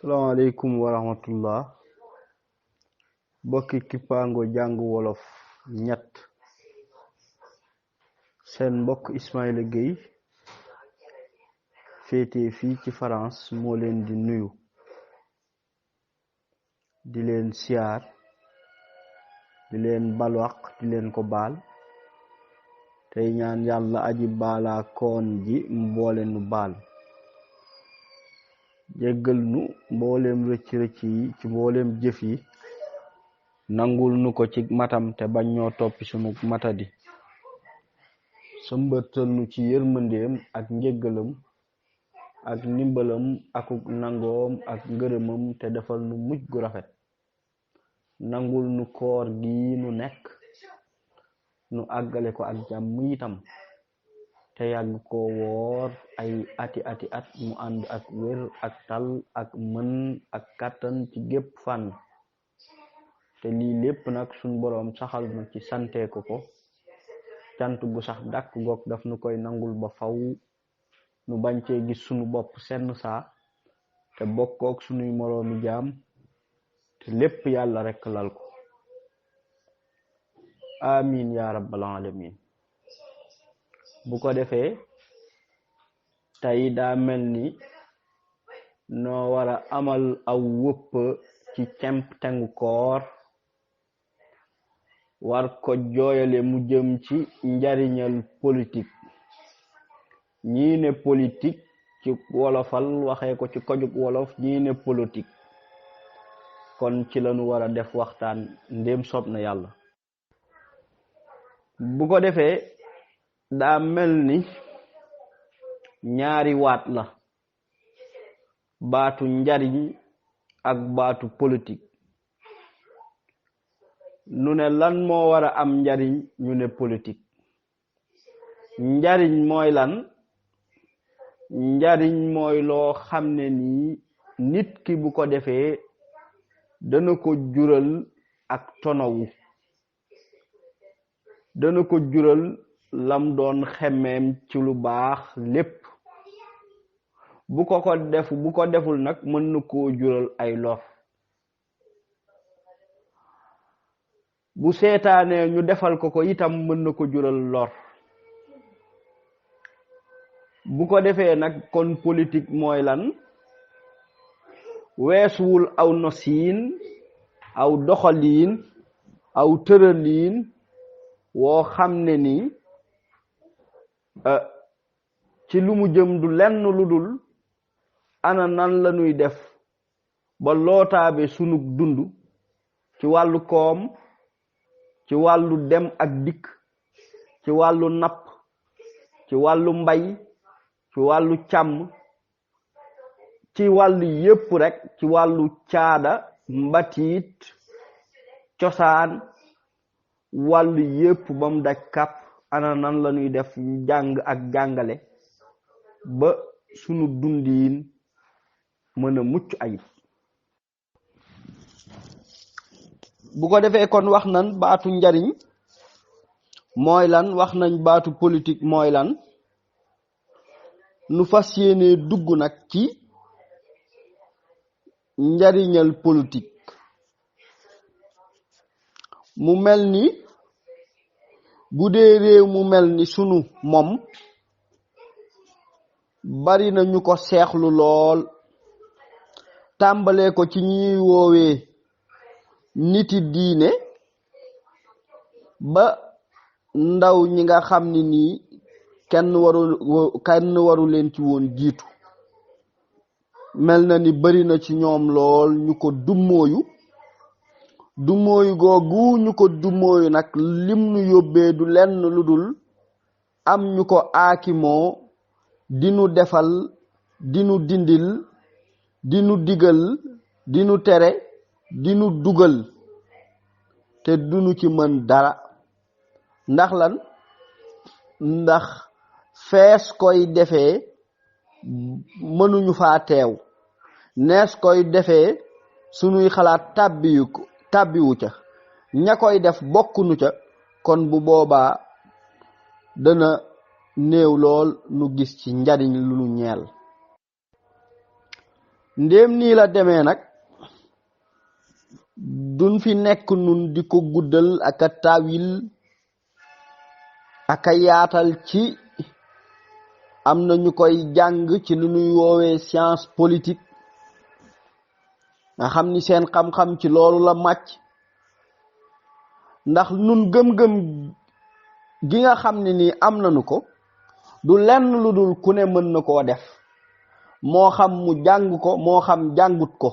salaamaaleykum wa rahmatullah bokki kippaango jàng wolof ñett seen mbokk Ismaïla Gueye féete fii ci France moo leen di nuyu di leen siyaar di leen balwaq di leen ko baal tey ñaan yàlla aji baala koon ji mboole nu baal jéggal nu mbooleem rëcc-rëcc yi ci mbooleem jëf yi nangul nu ko ci matam te bañ ñoo toppi sunu matadi sëmbërtal nu ci yërmandeem ak njéggalam ak ndimbalam akuk nangoom ak ngërëmam te defal nu mujj gu rafet nangul nu koor gi nu nekk nu àggale ko ak jàmm itam te yàgg ko woor ay ati at mu ànd ak wér ak tal ak mën ak kàttan ci gépp fànn te lii lépp nag suñ boroom saxal na ci sante ko cant gu sax dàkk goog daf nu koy nangul ba faw nu bañ cee gis sunu bopp senn saa te bokkook sunuy moroomi jaam te lépp yàlla rekk lal ko amin ya rabbal alamin bu ko defee tey daa mel ni noo wara amal aw wëpp ci cemp tengu koor war ko jooyale mu jëm ci njariñal politique ñii ne politique ci wolofal waxee ko ci kojug wolof ñii ne politique kon ci lañu war a def waxtaan ndéem soob na yàlla bu ko defee daa mel ni ñaari waat la baatu njariñ ak baatu politique nu ne lan moo war a am njariñ ñu ne politique njariñ mooy lan njariñ mooy loo xam ne nii nit ki bu ko defee dana ko jural ak tonawu dana ko jural lam doon xemmeem ci lu baax lépp bu ko deful nag mën na koo jural ay lor bu seetaanee ñu defal ko itam mën na ko jural lor bu ko defee nag kon politique mooy lan weesuwul aw nosiin aw doxaliin aw tëraliin woo xam ne ni ci lu mu jëm du lenn lu dul ana nan la ñuy def ba lootaabe sunu dund ci wàllu koom ci wàllu dem ak dikk ci wàllu napp ci wàllu mbay ci wàllu càmm ci wàllu yépp rek ci wàllu caada mbatiit cosaan wàllu yépp ba mu daj kàpp ana nan la ñuy def jàng ak jàngale ba sunu dundiin mën a mucc ayib bu ko defee kon wax nañ baatu njariñ mooy lan wax nañ baatu politique mooy lan nu fas yéene dugg nag ci njariñal politique mu mel ni bu dee réew mu mel ni sunu moom bari na ñu ko seexlu lool tàmbalee ko ci ñuy woowee niti diine ba ndaw ñi nga xam ni nii kenn waru leen ci woon jiitu mel na ni bari na ci ñoom lool ñu ko dummóoyu googu ñu ko dummóoyu nag lim nu yóbbee du lenn lu dul am ñu ko aakimoo dinu defal dinu dindil dinu digal dinu tere dinu dugal te dunu ci mën dara ndax lan ndax fees koy defee mënuñu faa teew nees koy defee sunuy xalaat tàbbiwu ca ña koy def bokkunu ca kon bu boobaa dana néew lool nu gis ci njariñ lu nu ñeel ndéem nii la demee nag duñ fi nekk nun di ko guddal ak a taawil ak a yaatal ci am na ñu koy jàng ci lu ñuy woowee science politique nga xam ni seen xam-xam ci loolu la màcc ndax nun gëm-gëm gi nga xam ne nii am nañu ko du lenn lu dul ku ne mën na koo def moo xam mu jàng ko moo xam jàngut ko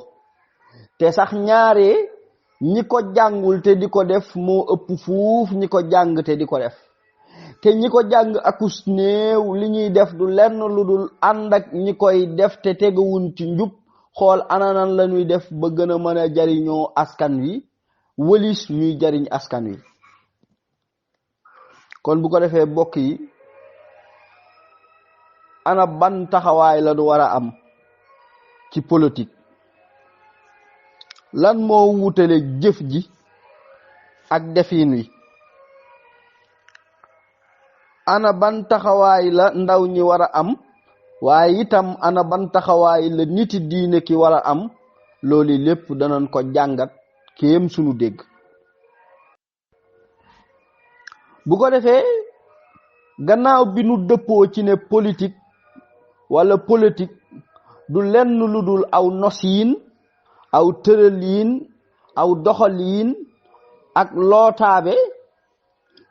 te sax ñaare ñi ko jàngul te di ko def moo ëpp fuuf ñi ko jàng te di ko def te ñi ko jàng akus néew li ñuy def du lenn lu dul ànd ak ñi koy def te teguwun ci njub xool ananan la ñuy def ba gën a mën a jariñoo askan wi wëlis ñuy jariñ askan wi kon bu ko defee bokk yi ana ban taxawaay la du war a am ci politique lan moo wutale jëf ji ak defin wi ana ban taxawaay la ndaw ñi war a am waaye itam ana ban taxawaay la niti diine ki war a am loolu lépp danañ ko jàngat kéem sunu dégg bu ko defee gannaaw bi nu dëppoo ci ne politique wala politique du lenn lu dul aw nosiin aw tëraliin aw doxaliin ak lootaabe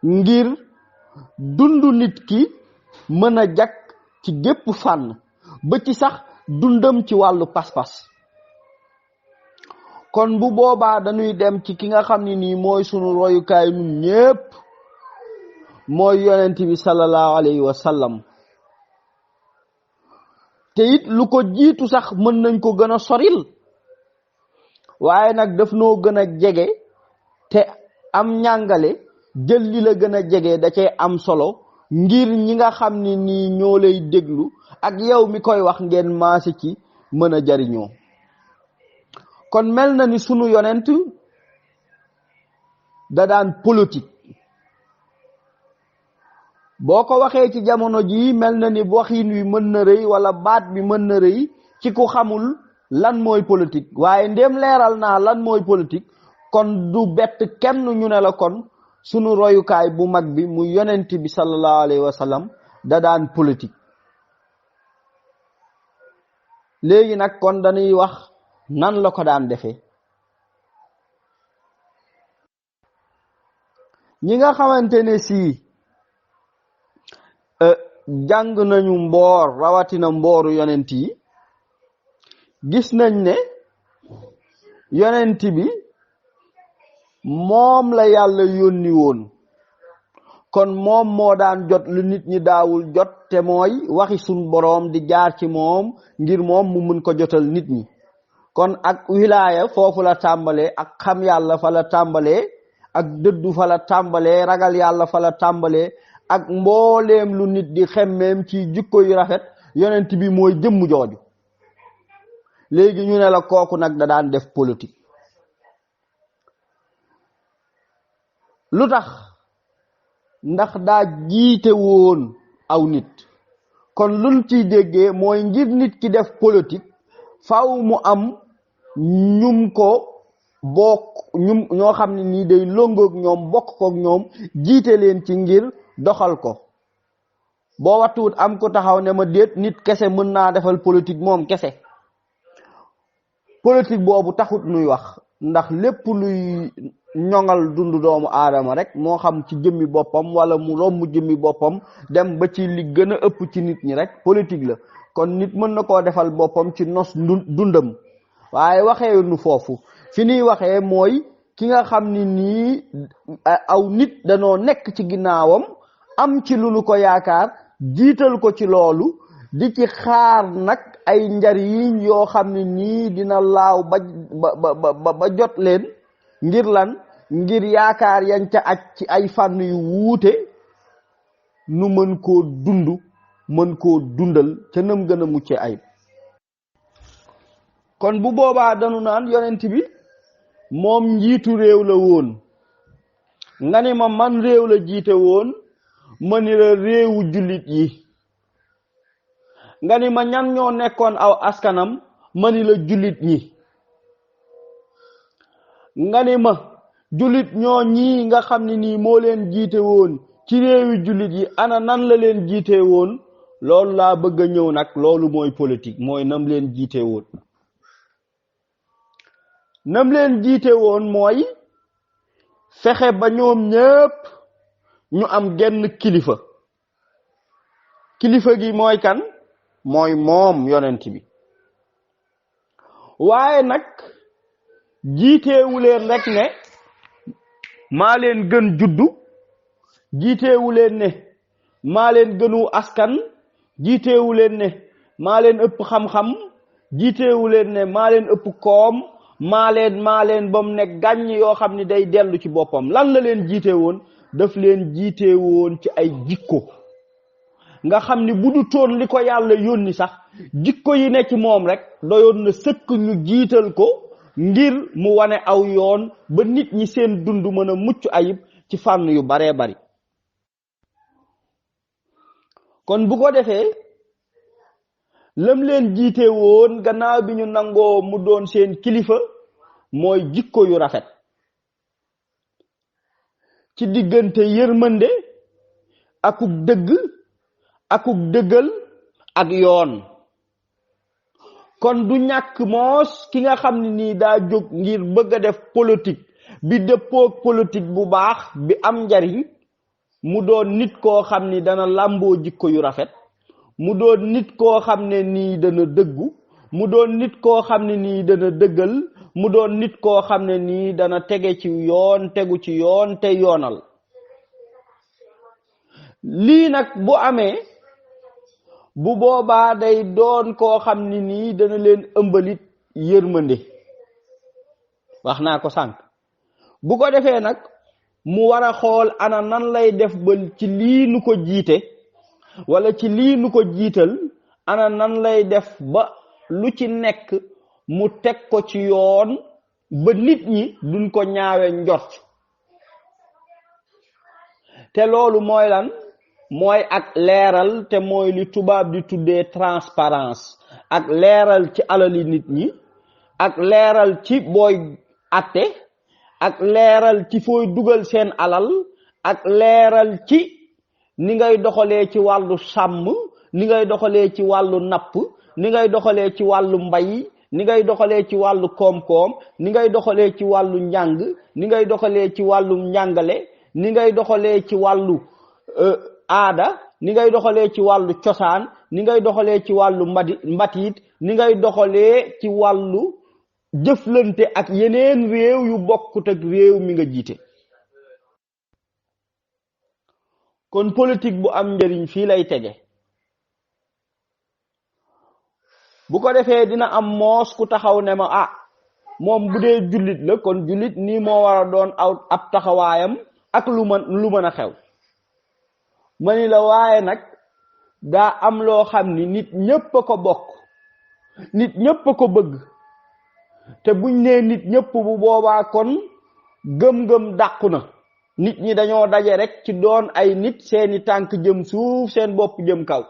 ngir dundu nit ki mën a jag ci gépp fànn ba ci sax dundam ci wàllu pas-pas kon bu boobaa dañuy dem ci ki nga xam ne nii mooy sunu royukaay nun ñépp mooy yonent bi sallallahu alayhi wa sallam te it lu ko jiitu sax mën nañ ko gën a soril waaye nag daf noo gën a jege te am njàngale jël li la gën a jege da cay am solo ngir ñi nga xam ni nii ñoo lay déglu ak yow mi koy wax ngeen maase ci mën a jariñoo kon mel na ni sunu yonent da daan politique boo ko waxee ci jamono jii mel na ni waxin wi mën na rëy wala baat bi mën na rëy ci ku xamul lan mooy politique waaye ndéem leeral naa lan mooy politique kon du bett kenn ñu ne la kon sunu royukaay bu mag bi mu yonent bi sallallahu alayhi wa sallam da daan politique léegi nag kon dañuy wax nan la ko daan defee ñi nga xamante ne sii jàng nañu mboor rawatina mbooru yonent yi gis nañ ne yonent bi moom la yàlla yónni woon kon moom moo daan jot lu nit ñi daawul jot te mooy waxi sun boroom di jaar ci moom ngir moom mu mën ko jotal nit ñi kon ak wilaaya foofu la tàmbalee ak xam yàlla fa la tàmbalee ak dëddu fa la tàmbalee ragal yàlla fa la tàmbalee ak mbooleem lu nit di xemmeem ci jikko yu rafet yonent bi mooy jëmm jooju léegi ñu ne la kooku nag da daan def politique lu tax ndax daa jiite woon aw nit kon luñ ciy déggee mooy ngir nit ki def politique faaw mu am ñum ko bokk ñoo xam ne nii day longoog ñoom bokk koog ñoom jiite leen ci ngir doxal ko boo wattuwut am ko taxaw ne ma déet nit kese mën naa defal politique moom kese politique boobu taxut nuy wax ndax lépp luy ñoŋal dundu doomu aadama rek moo xam ci jëmmi boppam wala mu romb jëmmi boppam dem ba ci li gën a ëpp ci nit ñi rek politique la kon nit mën na koo defal boppam ci nos dundam waaye waxee nu foofu fi ñuy waxee mooy ki nga xam ni nii aw nit danoo nekk ci ginnaawam am ci lu nu ko yaakaar jiital ko ci loolu di ci xaar nag ay njariñ yoo xam ne nii dina laaw ba jot leen ngir lan ngir yaakaar yañ ca aj ci ay fànn yu wuute nu mën koo dund mën koo dundal ca nam gën a mucce ayib kon bu boobaa danu naan yonent bi moom njiitu réew la woon nga ni ma man réew la jiite woon ma ni la réewu jullit yi nga ni ma ñan ñoo nekkoon aw askanam mani la jullit ñi nga ne ma jullit ñoo ñii nga xam ne nii moo leen jiite woon ci réewi jullit yi ana nan la leen jiite woon loolu laa bëgg a ñëw nag loolu mooy politique mooy nam leen jiite woon nam leen jiite woon mooy fexe ba ñoom ñépp ñu am genn kilifa kilifa gi mooy kan mooy moom yonent bi waaye nag jiiteewu leen rek ne maa leen gën juddu jiiteewu leen ne maa leen gënu askan jiiteewu leen ne maa leen ëpp xam-xam jiiteewu leen ne maa leen ëpp koom maa leen ba mu ne gàññ yoo xam ni day dellu ci boppam lan la leen jiite woon daf leen jiite woon ci ay jikko nga xam ni bu du toon li ko yàlla yónni sax jikko yi ne ci moom rek doyoon na sëkk ñu jiital ko ngir mu wane aw yoon ba nit ñi seen dund mën a mucc ayib ci fànn yu baree bari kon bu ko defee lam leen jiite woon gannaaw bi ñu nangoo mu doon seen kilifa mooy jikko yu rafet ci diggante yërmande akuk dëgg akuk dëggal ak yoon kon du ñàkk moos ki nga xam ne nii daa jóg ngir bëgg a def politique bi dëppook politique bu baax bi am njariñ mu doon nit koo xam ni dana làmboo jikko yu rafet mu doon nit koo xam ne nii dana dëggu mu doon nit koo xam ne nii dana dëggal mu doon nit koo xam ne nii dana tege ci yoon tegu ci yoon te yoonal lii nag bu amee bu boobaa day doon koo xam ne nii dana leen ëmbalit yërmande wax naa ko sànq bu ko defee nag mu war a xool ana nan lay def ba ci lii nu ko jiite wala ci lii nu ko jiital ana nan lay def ba lu ci nekk mu teg ko ci yoon ba nit ñi duñ ko ñaawe njort te loolu mooy lan mooy ak leeral te mooy li tubaab di tuddee transparence ak leeral ci alali nit ñi ak leeral ci booy atte ak leeral ci fooy dugal seen alal ak leeral ci ni ngay doxalee ci wàllu sàmm ni ngay doxalee ci wàllu napp ni ngay doxalee ci wàllu mbay ni ngay doxalee ci wàllu koom-koom ni ngay doxalee ci wàllu njàng ni ngay doxalee ci wàllu njàngale ni ngay doxalee ci wàllu aada ni ngay doxalee ci wàllu cosaan ni ngay doxalee ci wàllu mbatiit ni ngay doxalee ci wàllu jëflante ak yeneen réew yu bokkut ak réew mi nga jiite kon politique bu am njëriñ fii lay tege bu ko defee dina am moos ku taxaw ne ma moom bu dee jullit la kon jullit nii moo war a doon ab taxawaayam ak lu mën a xew ma ni la waaye nag daa am loo xam ni nit ñépp a ko bokk nit ñépp a ko bëgg te buñ nee nit ñépp bu boobaa kon gëm-gëm dàqu na nit ñi dañoo daje rek ci doon ay nit seeni tànk jëm suuf seen bopp jëm kaw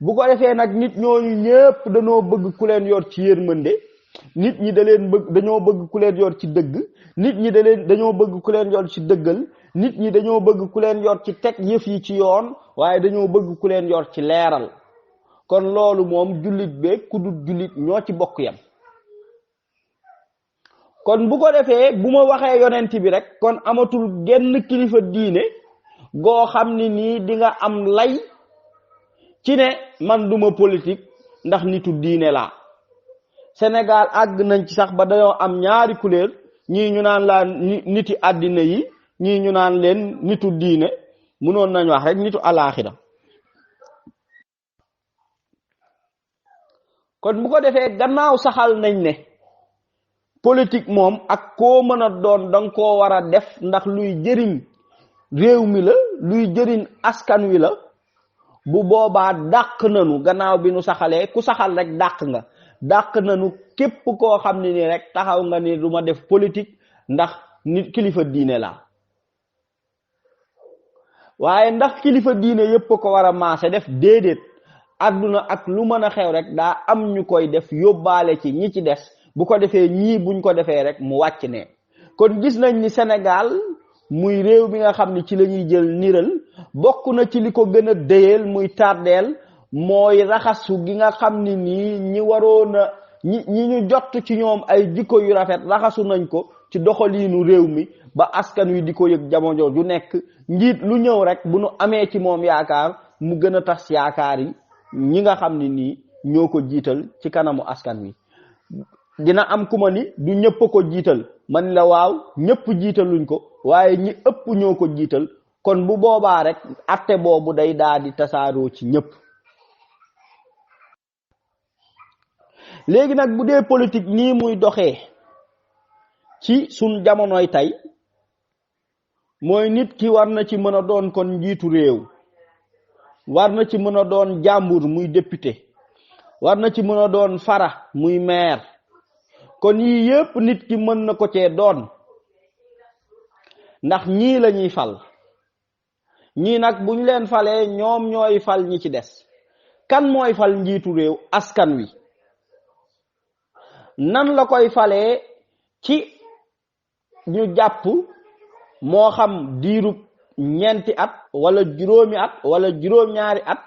bu ko defee nag nit ñooñu ñépp dañoo bëgg ku leen yor ci yërmande nit ñi dañoo bëgg ku leen yor ci dëgg nit ñi dañoo bëgg ku leen yor ci dëggal nit ñi dañoo bëgg ku leen yor ci teg yëf yi ci yoon waaye dañoo bëgg ku leen yor ci leeral kon loolu moom jullit beeg ku dul jullit ñoo ci bokk yam kon bu ko defee bu ma waxee yonent bi rek kon amatul genn kilifa diine goo xam ni nii di nga am lay ci ne man duma politique ndax nitu diine laa Sénégal àgg nañ ci sax ba dañoo am ñaari couleur ñii ñu naan laa niti àddina yi ñii ñu naan leen nitu diine mënoon nañ wax rek nitu alaaxira kon bu ko defee gannaaw saxal nañ ne politique moom ak koo mën a doon danga koo war a def ndax luy jëriñ réew mi la luy jëriñ askan wi la bu boobaa dàq nanu gannaaw bi nu saxalee ku saxal rek dàq nanu képp koo xam ne ni rek taxaw nga ni du ma def politique ndax nit kilifa diine la waaye ndax kilifa diine yépp ko war a maase def déedéet àdduna ak lu mën a xew rek daa am ñu koy def yóbbaale ci ñi ci des bu ko defee ñii buñ ko defee rek mu wàcc ne kon gis nañ ni Sénégal muy réew bi nga xam ni ci la ñuy jël niral bokk na ci li ko gën a déyeel muy tardeel mooy raxasu gi nga xam ni nii ñi waroon a ñi ñu jot ci ñoom ay jikko yu rafet raxasu nañ ko ci doxaliinu réew mi ba askan wi di ko yëg jamono ju nekk njiit lu ñëw rek bu nu amee ci moom yaakaar mu gën a tas yaakaar yi ñi nga xam ni nii ñoo ko jiital ci kanamu askan wi dina am ku ma ni du ñëpp a ko jiital man la waaw ñëpp jiitaluñ ko waaye ñi ëpp ñoo ko jiital kon bu boobaa rek atte boobu day daal di tasaaroo ci ñëpp. léegi nag bu dee politique nii muy doxee ci sun jamonoy tey mooy nit ki war na ci mën a doon kon njiitu réew war na ci mën a doon jàmbur muy député war na ci mën a doon fara muy maire kon yii yépp nit ki mën na ko cee doon ndax ñii la ñuy fal ñii nag buñ leen falee ñoom ñooy fal ñi ci des kan mooy fal njiitu réew askan wi nan la koy falee ci ñu jàpp moo xam diirub ñeenti at wala juróomi at wala juróom-ñaari at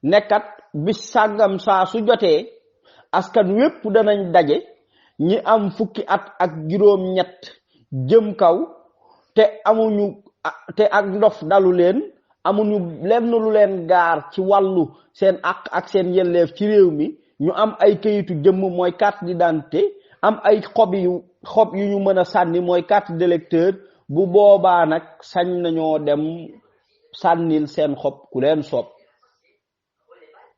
nekkat bis sàngam saa su jotee askan wépp danañ daje ñi am fukki at ak juróom-ñett jëm kaw te amuñu te ak ndof dalu leen amuñu lenn lu leen gaar ci wàllu seen àq ak seen yelleef ci réew mi ñu am ay kayitu jëmm mooy carte d'identité am ay xob yu ñu mën a sànni mooy carte d'électeur bu boobaa nag sañ nañoo dem sànnil seen xob ku leen soob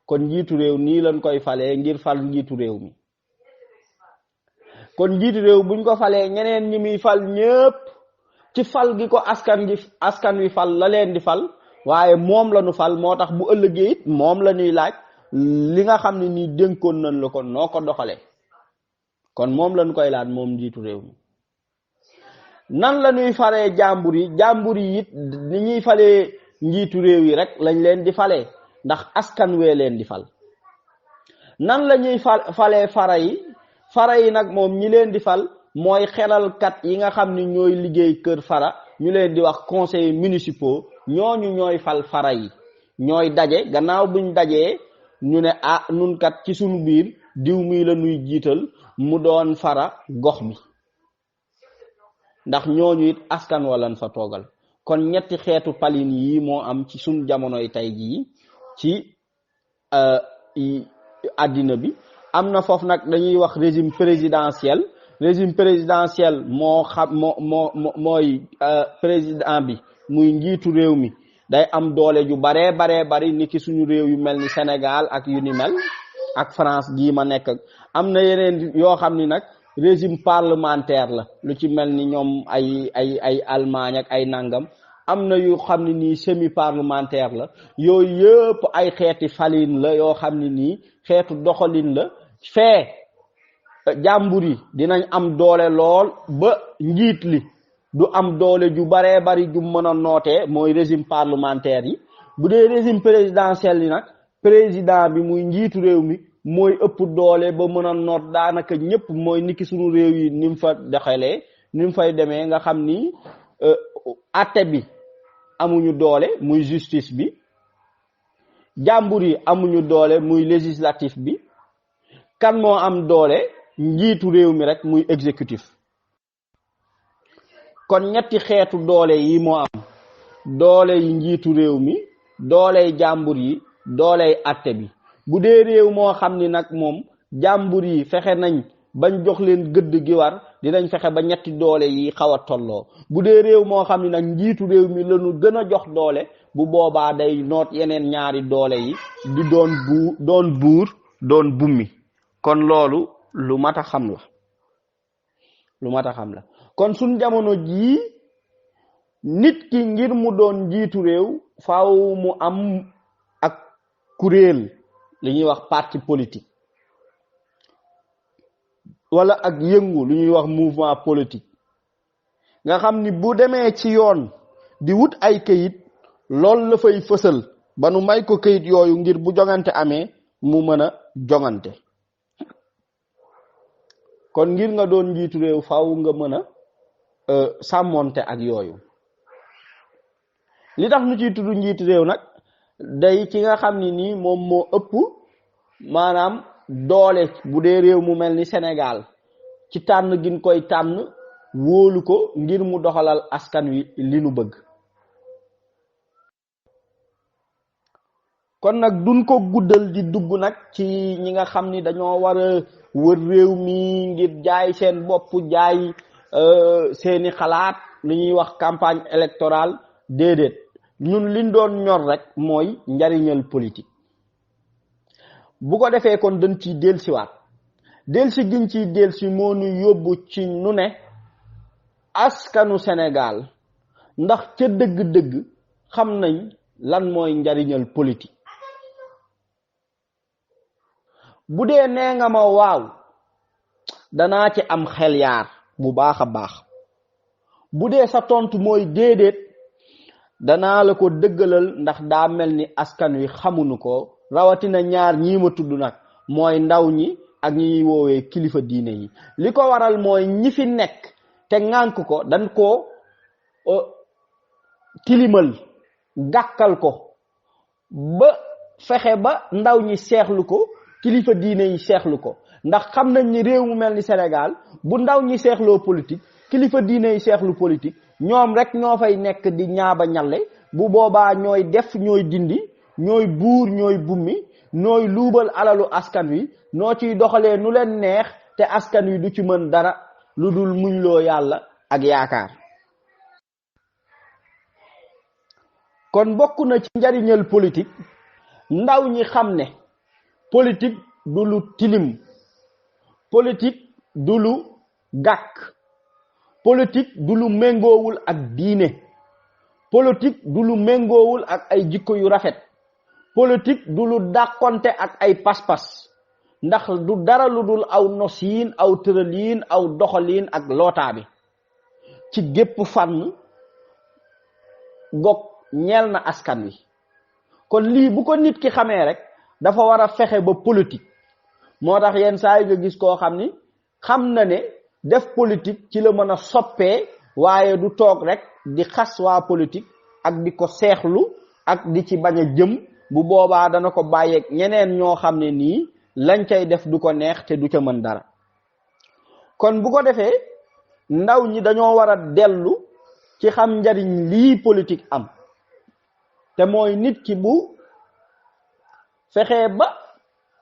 kon njiitu réew nii lañ koy falee ngir fal njiitu réew mi kon njiitu réew buñ ko falee ñeneen ñi muy fal ñépp ci fal gi ko askan wi fal la leen di fal waaye moom la ñu fal moo tax bu ëllëgee it moom la ñuy laaj li nga xam ne nii dénkoon nañ la ko noo ko doxalee kon moom lañ koy laaj moom njiitu réew mi nan la ñuy falee jàmbur yi it ni ñuy falee njiitu réew yi rek lañ leen di falee ndax askan wee leen di fal nan la ñuy falee fara yi nag moom ñi leen di fal mooy xelalkat yi nga xam ni ñooy liggéey kër fara ñu leen di wax conseillers municipaux ñooñu ñooy fal fara yi ñooy daje gannaaw buñ dajee ñu ne nun kat ci sunu biir diw mi la nuy jiital mu doon fara gox bi ndax ñooñu it askan walan fa toogal kon ñetti xeetu palin yi moo am ci sunu jamonoy tey jii ci àddina bi am na foofu nag dañuy wax régime présidentiel moo xam mooy président bi muy njiitu réew mi day am doole ju baree bari niki suñu réew yu mel ni Sénégal ak yu ni mel ak France gii ma nekk am na yeneen yoo xam ni nag régime parlementaire la lu ci mel ni ñoom ay Allemagne ak ay nangam am na yu xam ne nii semi parlementaire la yooyu yëpp ay xeeti falin la yoo xam ne nii xeetu doxalin la fee jàmbur yi dinañ am doole lool ba njiit li du am doole ju baree bari ju mën a nootee mooy régime parlementaire yi bu dee régime présidentiel yi nag président bi muy njiitu réew mi mooy ëpp doole ba mën a noot daanaka ñëpp mooy niki suñu réew yi ni mu fa doxalee ni mu fay demee nga xam ni atte bi amuñu doole muy justice bi jàmbur yi amuñu doole muy législatif bi kan moo am doole njiitu réew mi rek muy exécutif kon ñetti xeetu doole yi moo am doole yi njiitu réew mi dooley jàmbur yi dooley atte bi bu dee réew moo xam ni nag moom jàmbur yi fexe nañ bañ jox leen gëdd gi war dinañ fexe ba ñetti doole yi xaw a tolloo bu dee réew moo xam ni nag njiitu réew mi lañu gën a jox doole bu boobaa day noot yeneen ñaari doole yi di doon buur doon bummi kon loolu lu mat a xam la kon suñ jamono jii nit ki ngir mu doon njiitu réew faaw mu am ak kuréel li ñuy wax parti politique wala ak yëngu lu ñuy wax mouvement politique nga xam ni bu demee ci yoon di wut ay kayit loolu la fay fësal ba nu may ko këyit yooyu ngir bu jongante amee mu mën a jongante. kon ngir nga doon njiitu réew faaw nga mën a sàmmonte ak yooyu. li tax nu ciy tudd njiitu réew nag day ci nga xam ni nii moom moo ëpp maanaam doole bu dee réew mu mel ni Sénégal ci tànn gin koy tànn wóolu ko ngir mu doxalal askan wi li nu bëgg. kon nag duñ ko guddal di dugg nag ci ñi nga xam ni dañoo war a wër réew mi ngir jaay seen bopp jaay seeni xalaat li ñuy wax campagne électorale déedéet ñun liñ doon ñor rek mooy njariñal politique. bu ko defee kon dañ ciy dellusiwaat dellusi giñ ciy dellusi moo nu yóbbu ci nu ne askanu Sénégal ndax ca dëgg-dëgg xam nañ lan mooy njariñal politique. bu dee nee nga ma waaw danaa ci am xel yaar bu baax a baax. bu dee sa tontu mooy déedéet danaa la ko dëggalal ndax daa mel ni askan wi xamuñu ko rawatina ñaar ñii ma tudd nag mooy ndaw ñi ak ñi ñuy woowee kilifa diine yi. li ko waral mooy ñi fi nekk te ŋànk ko dañ koo tilimal gàkkal ko ba fexe ba ndaw ñi seexlu ko kilifa diine yi seexlu ko ndax xam nañ ni réew mu mel ni Sénégal bu ndaw ñi seexloo politique kilifa diine yi seexlu politique ñoom rek ñoo fay nekk di ñaaba ñalle bu boobaa ñooy def ñooy dindi ñooy buur ñooy bummi ñooy luubal alalu askan wi noo ciy doxalee nu leen neex te askan wi du ci mën dara lu dul muñloo yàlla ak yaakaar. kon bokk na ci njariñal politique ndaw ñi xam ne politique du lu tilim, politique du lu gàkk, politique du lu méngoowul ak diine, politique du lu méngoowul ak ay jikko yu rafet, politique du lu dàqonte ak ay pas-pas ndax du dara lu dul aw nosiin aw tëraliin aw doxaliin ak lootaa bi ci gépp fànn gog ñeel na askan wi. kon lii bu ko nit ki xamee rek dafa war a fexe ba politique. moo tax yenn saa yi nga gis koo xam ni xam na ne def politique ci la mën a soppee waaye du toog rek di xas waa politique ak di ko seexlu ak di ci bañ a jëm. bu boobaa dana ko bàyyeeg ñeneen ñoo xam ne nii lañ cay def du ko neex te du ca mën dara. kon bu ko defee ndaw ñi dañoo war a dellu ci xam njariñ lii politique am te mooy nit ki bu fexee ba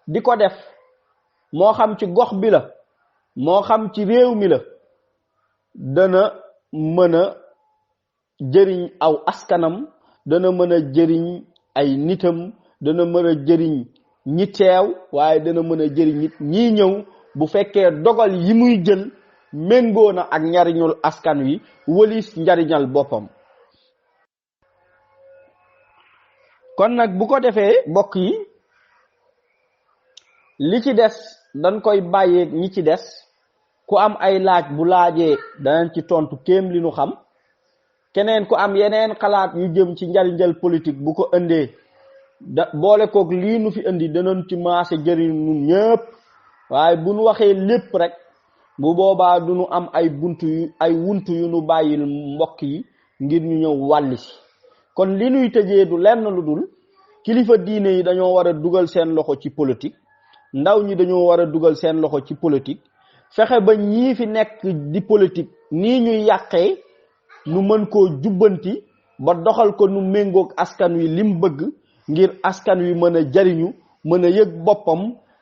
di ko def moo xam ci gox bi la moo xam ci réew mi la dana mën a jëriñ aw askanam, dana mën a jëriñ ay nitam, dana mën a jëriñ ñi teew waaye dana mën a jëriñ nit ñi ñëw bu fekkee dogal yi muy jël méngoo na ak njariñul askan wi wëlis njariñal boppam. kon nag bu ko defee bokk yi li ci des dañ koy bàyyee ñi ci des ku am ay laaj bu laajee danañ ci tontu kéem li nu xam. keneen ku am yeneen xalaat yu jëm ci njariñal politique bu ko indee boole koog lii nu fi indi danañ ci maase jëriñ ñun ñëpp waaye bu nu waxee lépp rek bu boobaa du nu am ay wuntu yu nu bàyyil mbokk yi ngir ñu ñëw wàlli si. kon li nuy tëjee du lenn lu dul kilifa diine yi dañoo war a dugal seen loxo ci politique, ndaw ñi dañoo war a dugal seen loxo ci politique, fexe ba ñii fi nekk di politique nii ñuy yàqee nu mën koo jubbanti ba doxal ko nu méngoog askan wi lim bëgg ngir askan wi mën a jariñu, mën a yëg boppam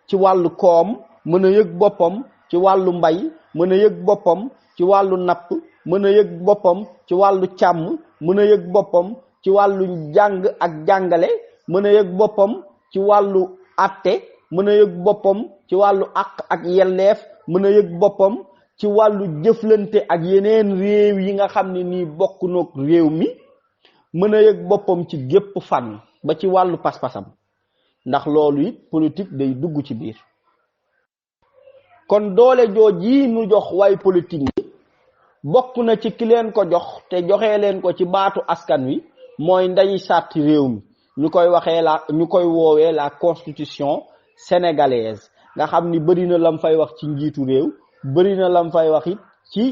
ci wàllu koom, mën a yëg boppam ci wàllu mbay, mën a yëg boppam ci wàllu napp, mën a yëg boppam ci wàllu càmm, mën a yëg boppam ci wàllu jàng ak jàngale, mën a yëg boppam ci wàllu atte, mën a yëg boppam ci wàllu àq ak yelleef, mën a yëg boppam ci wàllu jëflante ak yeneen réew yi nga xam ne nii bokk noog réew mi, mën a yëg boppam ci gépp fànn ba ci wàllu pas-pasam ndax loolu it politique day dugg ci biir. kon doole jooji nu jox way politique ni bokk na ci ki leen ko jox te joxee leen ko ci baatu askan wi mooy ndeyi sàtti réew mi ñu koy woowee la constitution sénégalaise nga xam ni bëri na lam fay wax ci njiitu réew bëri na lam fay wax it ci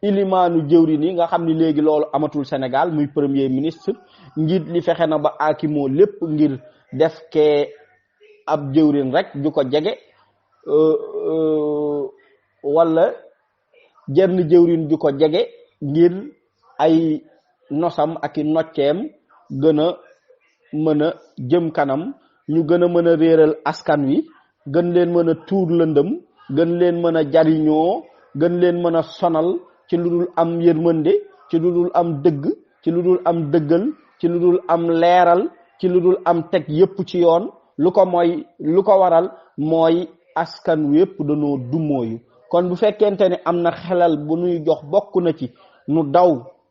ilimaanu jëwrin yi nga xam ni léegi loolu amatul Sénégal muy premier ministre njiit li fexe na ba aakimoo lépp ngir def kee ab jëwrin rek ju ko jege wala jenn jëwrin ju ko jege ngir ay nosam ak i nocceem gën a mën a jëm kanam ñu gën a mën a réeral askan wi gën leen mën a tuur lëndëm gën leen mën a jariñoo gën leen mën a sonal ci lu dul am yërmande ci lu dul am dëgg ci lu dul am dëggal ci lu dul am leeral ci lu dul am teg yépp ci yoon lu ko waral mooy askan wi yépp dañoo dumooyu kon bu fekkente ne am na xelal bu nuy jox bokk na ci nu daw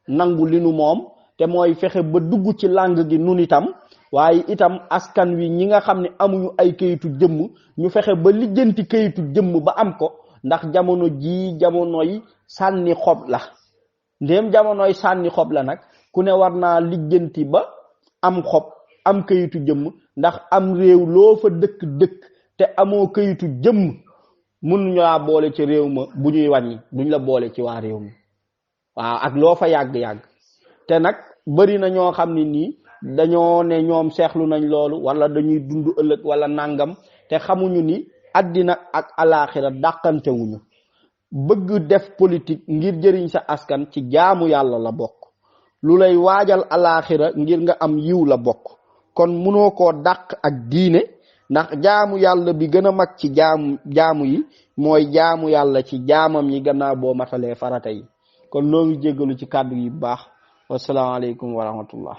nangu li nu moom te mooy fexe ba dugg ci làng gi nun itam waaye itam askan wi ñi nga xam ne amuñu ay kayitu jëmm ñu fexe ba lijjanti kayitu jëmm ba am ko ndax jamono jii jamonoy sànni xob la ndéem jamonoy sànni xob la nag ku ne war naa lijjanti ba am xob am kayitu jëmm ndax am réew loo fa dëkk te amoo kayitu jëmm mun ñu laa boole ci réew ma bu ñuy wàññi duñ la boole ci waa réew mi waaw ak loo fa yàgg-yàgg te nag bari na ñoo xam ne nii dañoo ne ñoom seexlu nañ loolu wala dañuy dund ëllëg wala nangam te xamuñu ni àddina ak alaaxira dàqantewuñu bëgg def politique ngir jëriñ sa askan ci jaamu yàlla la bokk lu lay waajal alaaxira ngir nga am yiw la bokk kon munoo koo dàq ak diine ndax jaamu yàlla bi gën a mag ci jaamu yi mooy jaamu yàlla ci jaamam yi gannaaw boo matalee farata yi kon noo ngi jéggalu ci kàddu yi bu baax wasalaamaaleykum wa rahmatullah